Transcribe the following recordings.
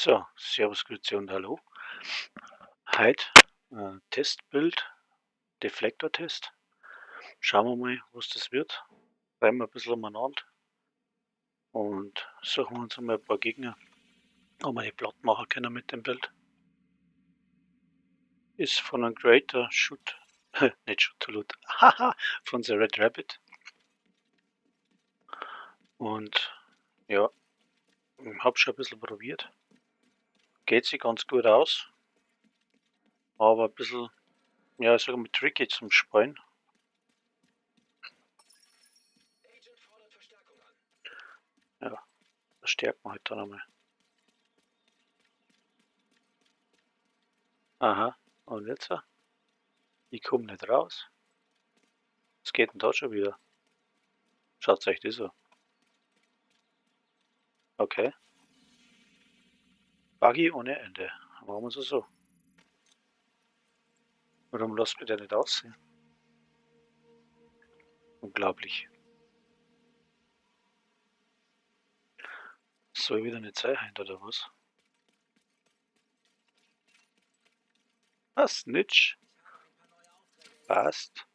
So, Servus, Grüezi und Hallo. Heute Testbild, Deflektortest. Schauen wir mal, was das wird. Rennen wir ein bisschen umeinander und suchen uns einmal ein paar Gegner, ob wir die platt machen können mit dem Bild. Ist von einem Creator Shoot, nicht Shoot, haha, von The Red Rabbit. Und ja, hab schon ein bisschen probiert. Geht sich ganz gut aus, aber ein bisschen, ja, ich sag mal, tricky zum Spielen. Ja, verstärken wir halt dann einmal. Aha, und jetzt? Ich komm nicht raus. Was geht denn da schon wieder? Schaut euch das an. Okay. Buggy ohne Ende. Machen wir es so. Warum lässt mich der nicht aussehen? Unglaublich. Soll wieder nicht sein, oder was? Was? Snitch? Passt.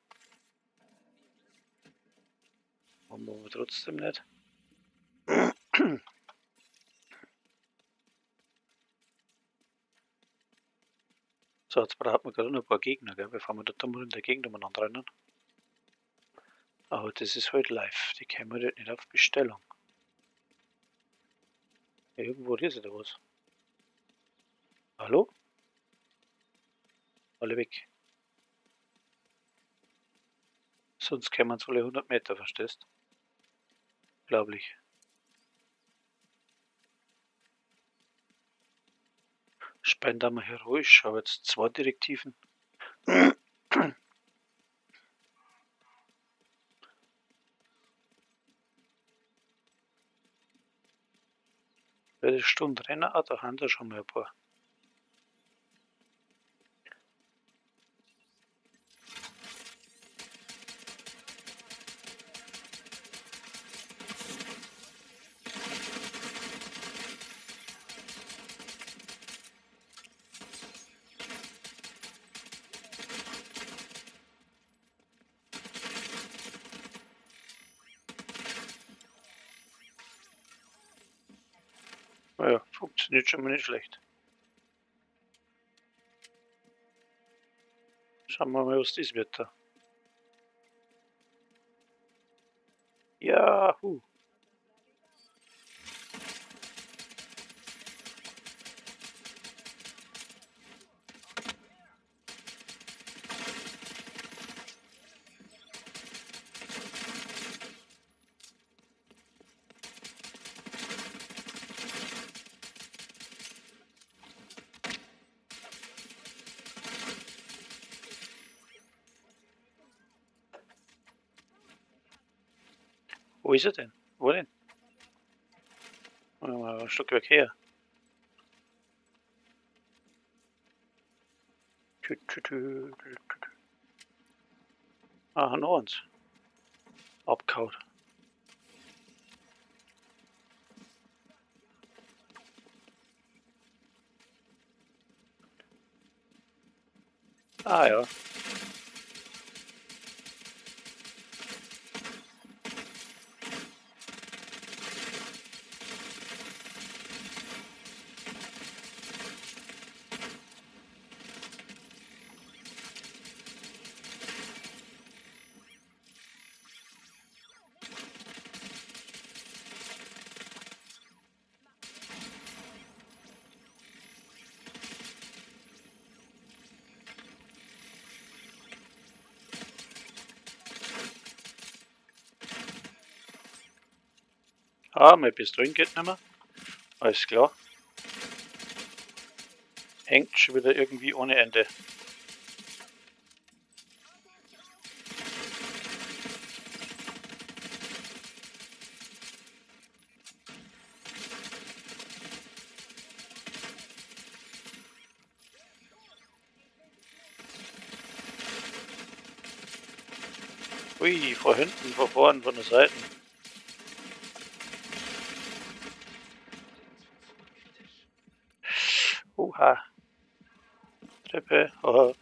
Haben wir aber trotzdem nicht. So, jetzt braucht man gerade noch ein paar Gegner, gell, bevor wir da dumm in der Gegend umeinander rennen. Aber das ist halt live, die kommen halt nicht auf Bestellung. Ja, irgendwo ist da was. Hallo? Alle weg. Sonst kämen sie alle 100 Meter, verstehst? Unglaublich. Spenden wir heroisch, aber jetzt 2 Direktiven. Bei der Stunde rennen, ah, da haben wir schon mal ein paar. Naja, funktioniert schon mal nicht schlecht. Schauen wir mal, was das wird da. Yahoo! Wo ist er denn? Wo denn? Mal ein Stück weg her. Tü, tü, tü, tü, tü, tü. Aha, noch eins. Abgehauen. Ah ja. Ah, meine Pistolen geht nicht mehr. Alles klar. Hängt schon wieder irgendwie ohne Ende. Ui, von hinten, von vorn, von der Seite. Oha. Treppe. Oha.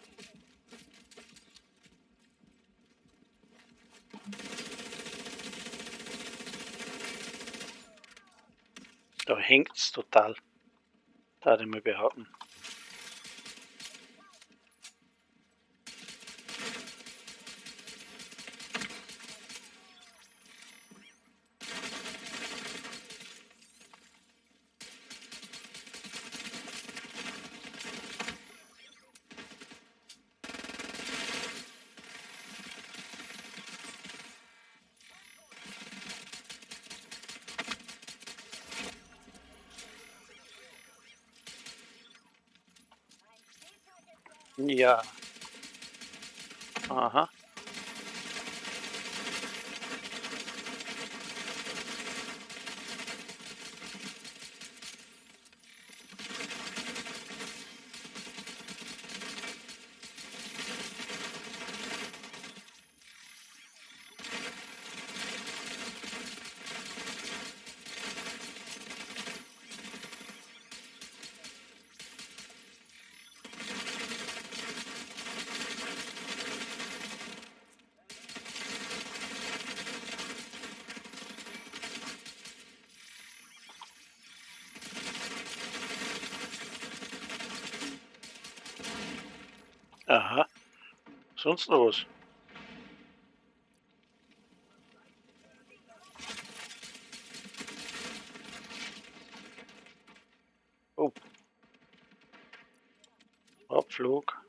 Da hängt's total. Da ich mal behaupten. Ja. Aha. Aha. Sonst noch was? Oh. Abflug.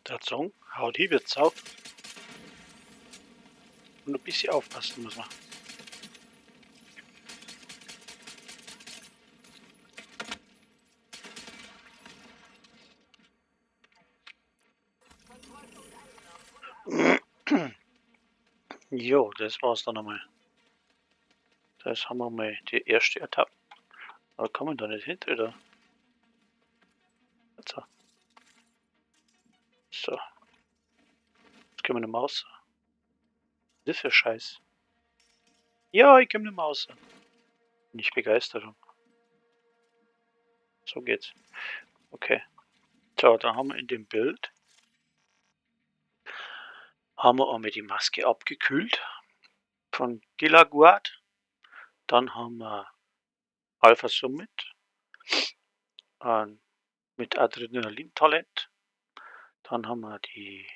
Der Song haut hier wird's auf. Und ein bisschen aufpassen muss man. Jo, das war's dann einmal. Das haben wir mal die erste Etappe. Aber kommen wir da nicht hin, oder? So. So. Jetzt können wir eine Maus. Was ist das für Scheiß? Ja, ich komme nicht mehr raus. Bin ich begeistert. So geht's. Okay. So, da haben wir in dem Bild haben wir einmal die Maske abgekühlt von Gilaguard. Dann haben wir Alpha Summit mit Adrenalin-Talent. Dann haben wir die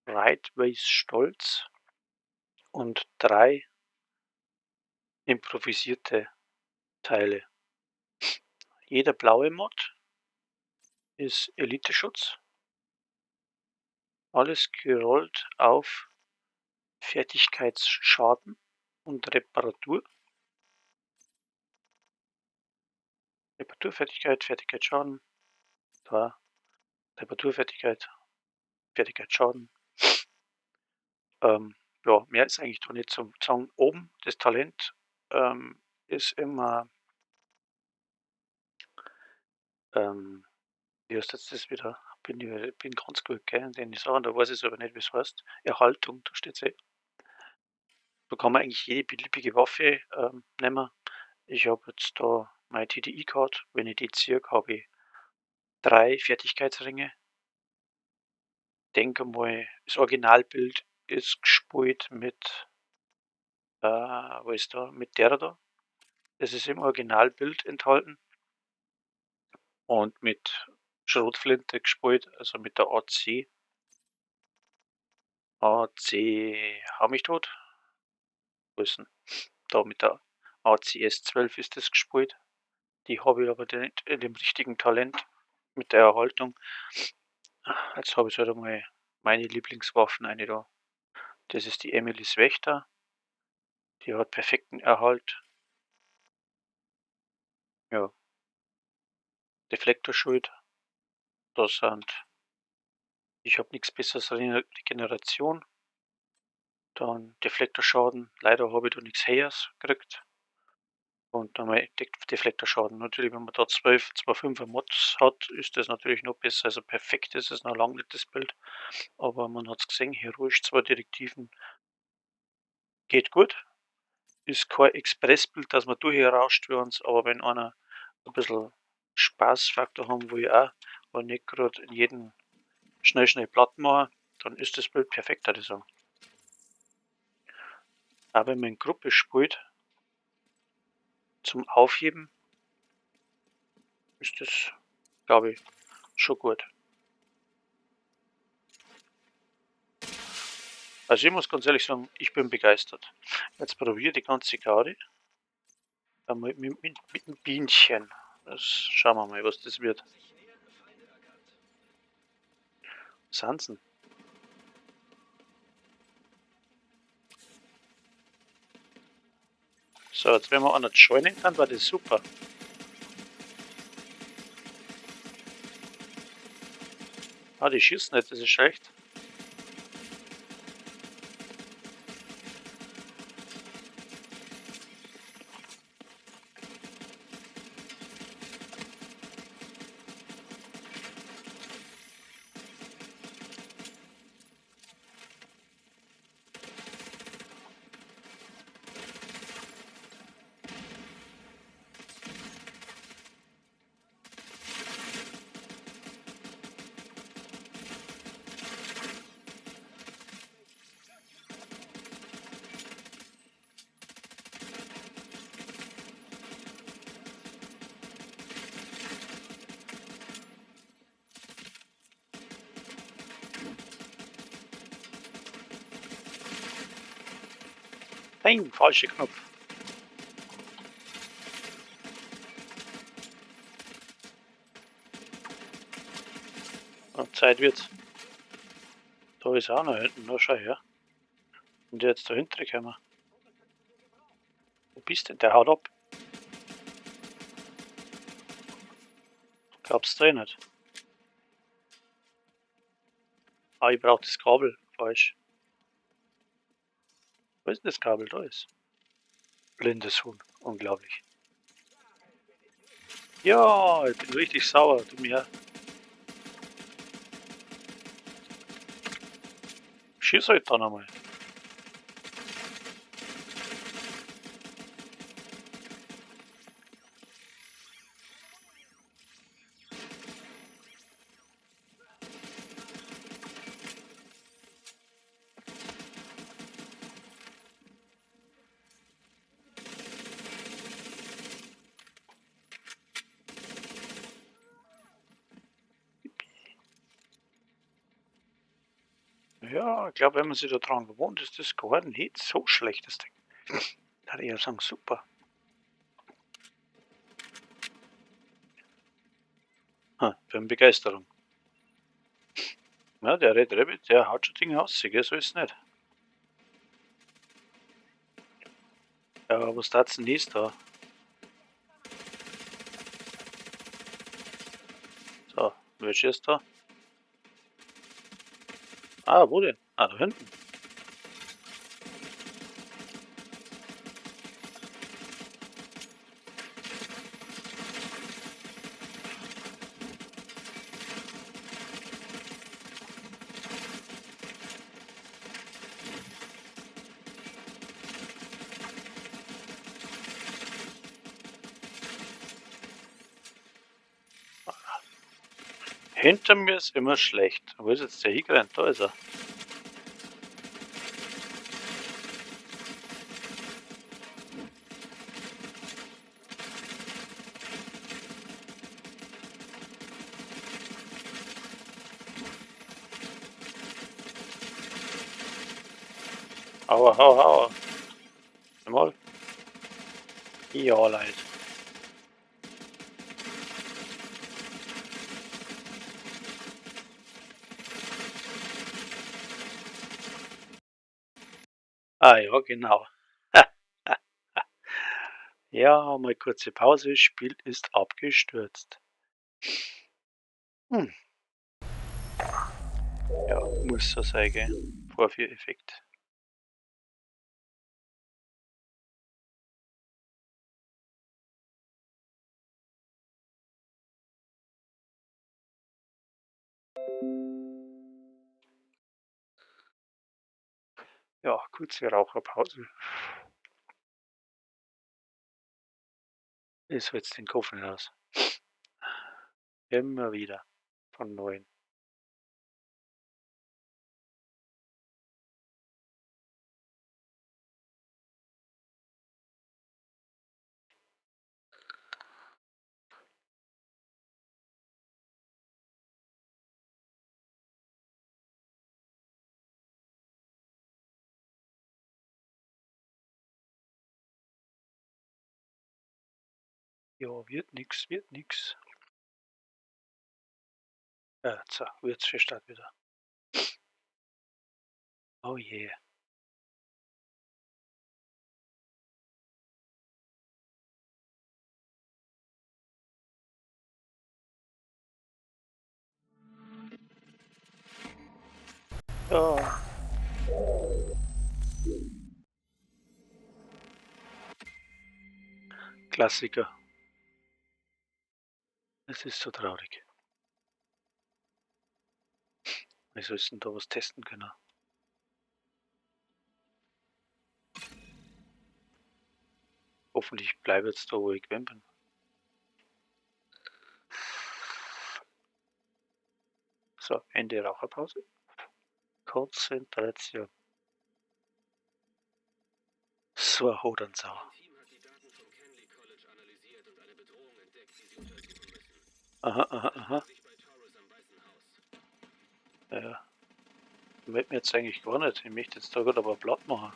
Rightways Stolz und 3 improvisierte Teile. Jeder blaue Mod ist Elite-Schutz. Alles gerollt auf Fertigkeitsschaden und Reparatur. Reparaturfertigkeit, Fertigkeitsschaden. Da. Reparaturfertigkeit, Fertigkeitsschaden. Ja, mehr ist eigentlich da nicht zu sagen. Oben, das Talent ist immer, wie heißt jetzt das wieder? Bin ganz gut, gell, in den Sachen, da weiß ich aber nicht, wie's heißt. Erhaltung, da steht's eh. Da kann man eigentlich jede beliebige Waffe nehmen. Ich hab jetzt da meine TDI-Card. Wenn ich die ziehe, hab ich 3 Fertigkeitsringe. Denke mal, das Originalbild ist gespielt mit wo ist da? Mit der da. Das ist im Originalbild enthalten. Und mit Schrotflinte gespielt, also mit der AC. AC, hau mich tot. Wo ist denn? Da mit der ACS 12 ist das gespielt. Die habe ich aber nicht in dem richtigen Talent mit der Erhaltung. Jetzt habe ich halt einmal meine Lieblingswaffen eine da. Das ist die Emilys Wächter. Die hat perfekten Erhalt. Ja. Deflektorschild. Das sind. Ich hab nix besseres Regeneration. Dann Deflektorschaden. Leider hab ich da nix Höheres gekriegt. Und dann mal Deflektorschaden. Natürlich, wenn man da 12, 2,5er Mods hat, ist das natürlich noch besser. Also perfekt ist es noch lange nicht, das Bild. Aber man hat's gesehen, heroisch 2 Direktiven. Geht gut. Ist kein Expressbild, dass man durchrauscht wie uns, aber wenn einer ein bisschen Spaßfaktor haben will, auch, und nicht grad in jedem schnell, schnell platt machen, dann ist das Bild perfekt, würde ich sagen. Auch wenn man in Gruppe spielt, zum Aufheben, ist das, glaub ich, schon gut. Also ich muss ganz ehrlich sagen, ich bin begeistert. Jetzt probiere ich die ganze Gaudi. Einmal mit dem Bienchen. Das schauen wir mal, was das wird. Sansen. So, jetzt wenn man auch noch joinen kann, war das super. Ah, die schießen nicht, das ist schlecht. Nein, falscher Knopf. Und Zeit wird's. Da ist auch noch hinten, da schau her. Und der jetzt dahinter gekommen. Wo bist denn? Der haut ab. Glaubst du eh nicht? Ah, ich brauch das Kabel. Falsch. Wo ist denn das Kabel? Da ist. Blindes Huhn. Unglaublich. Ja, ich bin richtig sauer. Du mir. Schieß halt dann einmal. Ja, ich glaub, wenn man sich da dran gewohnt ist, ist das gar nicht so schlecht, das Ding. Da würde ich ja sagen, super. Ha, für eine Begeisterung. Ja, der Red Rabbit, der haut schon Dinge aus, gell? So ist es nicht. Ja, was tat's denn ist da? So, welches ist da? Ah, wo denn? Ah, da hinten. Hinter mir ist immer schlecht. Wo ist jetzt der hingerannt? Da ist er. Aua, aua, aua. Mal. Ja, Leute. Ah ja, genau. Ja, mal kurze Pause. Spiel ist abgestürzt. Ja, muss so sein, gell? Vorführeffekt. Ja, kurze Raucherpause. Ich setz den Kopf nicht aus. Immer wieder von neuem. Ja, wird nix, wird nix. Ja, so, wird's schon stark wieder. Oh je. Ja. Klassiker. Es ist so traurig. Wie sollst du denn da was testen können? Hoffentlich bleib jetzt da, wo ich gewesen bin. So, Ende Raucherpause. Konzentration. So ein Hodensau. Aha, aha, aha. Ja. Ich möchte mir jetzt eigentlich gar nicht. Ich möchte jetzt da gerade aber platt machen.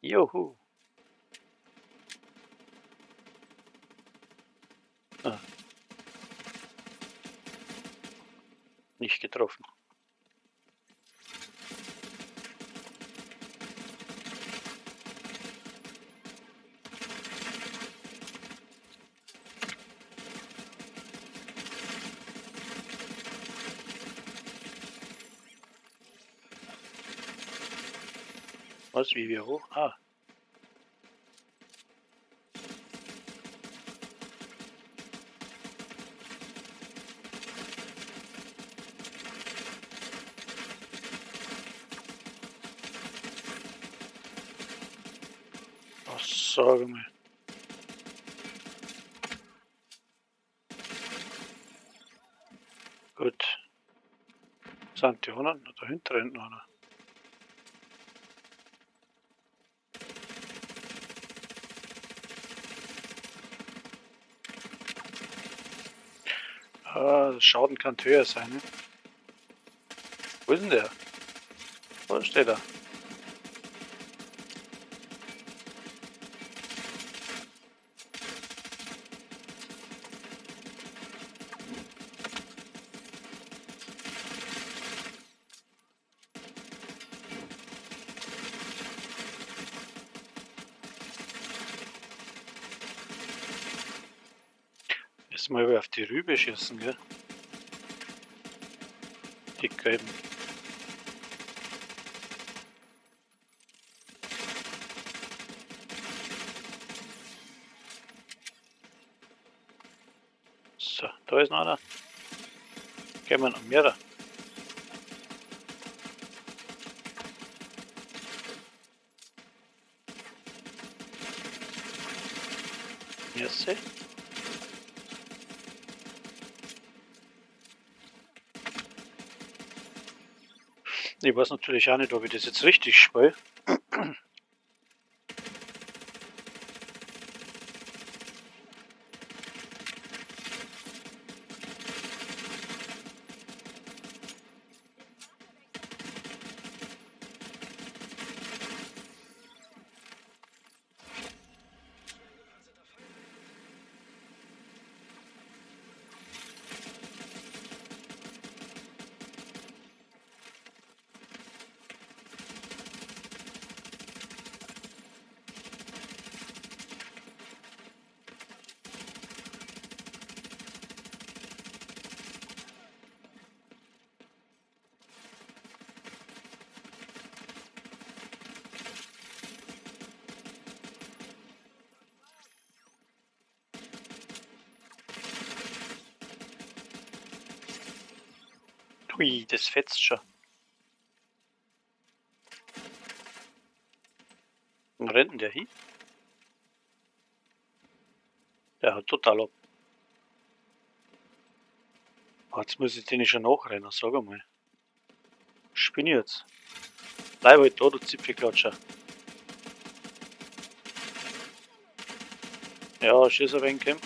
Juhu. Ah. Nicht getroffen. Was, wie wir hoch? Ah. Ach, sag mal. Gut. Sind die anderen? Da hinten rennt noch einer. Ah, der Schaden kann höher sein, ne? Wo ist denn der? Wo steht er? Jetzt mal auf die Rübe schießen, gell? Die gelben. Da ist noch einer. Kommen noch mehrere. Merci. Ich weiß natürlich auch nicht, ob ich das jetzt richtig spiele. Hui, das fetzt schon. Wo rennt denn der hin? Der hat total ab. Oh, jetzt muss ich den schon nachrennen, sag einmal. Spinne ich jetzt? Bleib halt da, du Zipfelklatscher. Ja, schieß ein wenig, komm.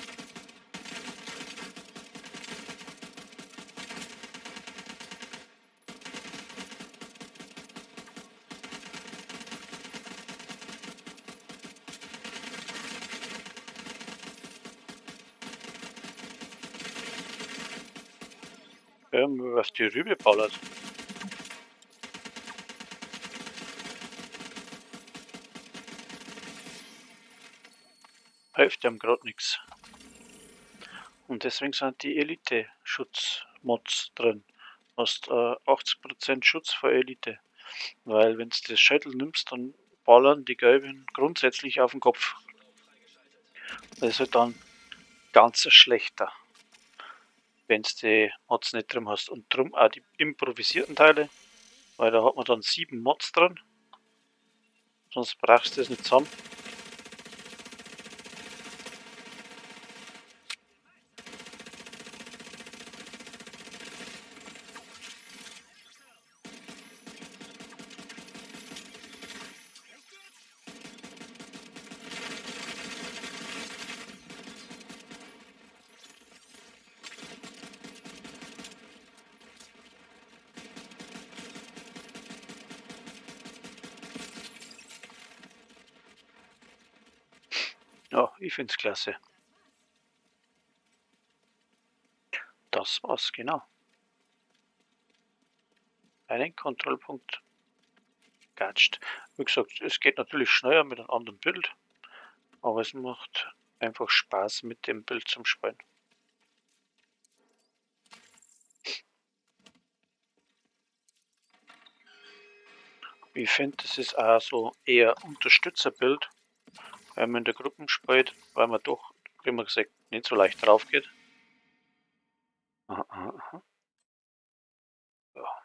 Ja, auf die Rübe ballert. Hilft ihm grad nix. Und deswegen sind die Elite-Schutz-Mods drin. Hast 80% Schutz vor Elite. Weil wenn du das Schädel nimmst, dann ballern die Gelben grundsätzlich auf den Kopf. Das ist halt dann ganz schlechter, wenn du die Mods nicht drin hast. Und drum auch die improvisierten Teile, weil da hat man dann 7 Mods drin. Sonst brauchst du das nicht zusammen. Ja, ich find's klasse. Das war's, genau. Einen Kontrollpunkt gatscht. Wie gesagt, es geht natürlich schneller mit einem anderen Bild, aber es macht einfach Spaß mit dem Bild zum Spielen. Ich find, das ist auch so eher Unterstützerbild, wenn man in der Gruppe spielt, weil man doch, wie man gesagt, nicht so leicht drauf geht. Aha, aha, aha. Ja.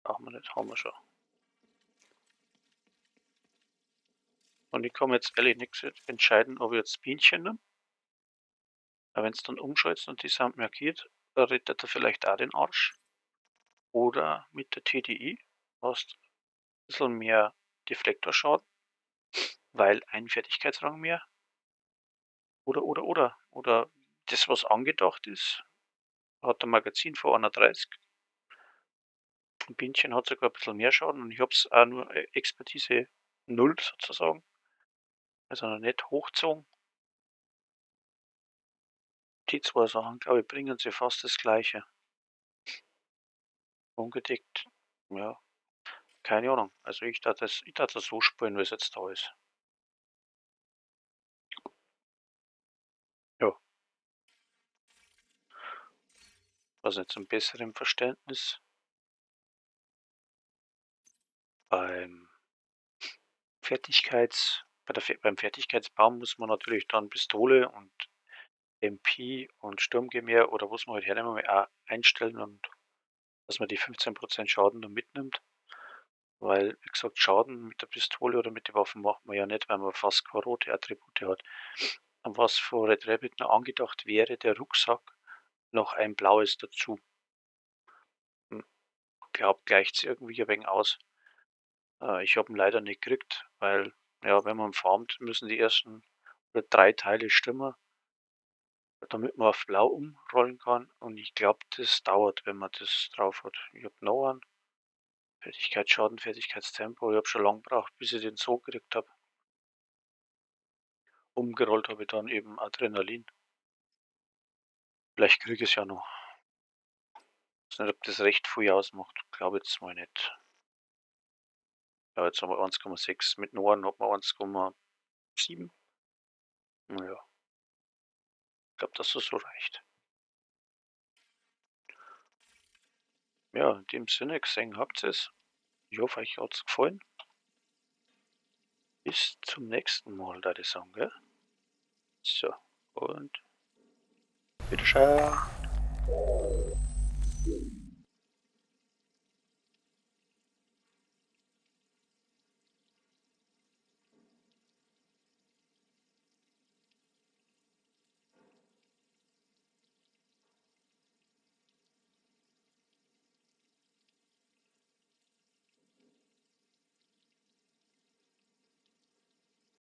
Brauchen wir nicht, haben wir schon. Und ich kann mir jetzt ehrlich nichts entscheiden, ob ich jetzt Bienchen nehme. Aber wenn's dann umschaltest und die sind markiert, da rettet er vielleicht auch den Arsch. Oder mit der TDI hast ein bisschen mehr Deflektorschaden, weil ein Fertigkeitsrang mehr. Oder, oder, oder. Oder das, was angedacht ist, hat ein Magazin von 31. Ein Bienchen hat sogar ein bisschen mehr Schaden und ich hab's auch nur Expertise 0 sozusagen. Also noch nicht hochgezogen. Die zwei Sachen, glaube ich, bringen sie fast das Gleiche. Ungedeckt, ja, keine Ahnung. Also ich darf das so spielen, wie es jetzt da ist. Ja. Also zum besseren Verständnis. Beim Fertigkeits, bei der Fe-, beim Fertigkeitsbaum muss man natürlich dann Pistole und MP und Sturmgewehr oder was man halt hernehmen will, auch einstellen und dass man die 15% Schaden noch mitnimmt. Weil, wie gesagt, Schaden mit der Pistole oder mit den Waffen macht man ja nicht, weil man fast keine rote Attribute hat. Und was von Red Rabbit noch angedacht wäre, der Rucksack, noch ein blaues dazu. Glaub, gleicht's irgendwie ein wenig aus. Ich hab ihn leider nicht gekriegt, weil, ja, wenn man farmt, müssen die ersten 3 Teile stimmen, damit man auf blau umrollen kann. Und ich glaub, das dauert, wenn man das drauf hat. Ich hab noch einen. Fertigkeitsschaden, Fertigkeitstempo. Ich hab schon lange gebraucht, bis ich den so gekriegt hab. Umgerollt hab ich dann eben Adrenalin. Vielleicht krieg ich's ja noch. Ich weiß nicht, ob das recht viel ausmacht. Glaub jetzt mal nicht. Ja, jetzt haben wir 1,6. Mit Noren hat man 1,7. Naja. Ich glaub, dass das so reicht. Ja, in dem Sinne, gesehen habt ihr's. Ich hoffe, euch hat's gefallen. Bis zum nächsten Mal, da ich sagen, gell? So, und bitteschön.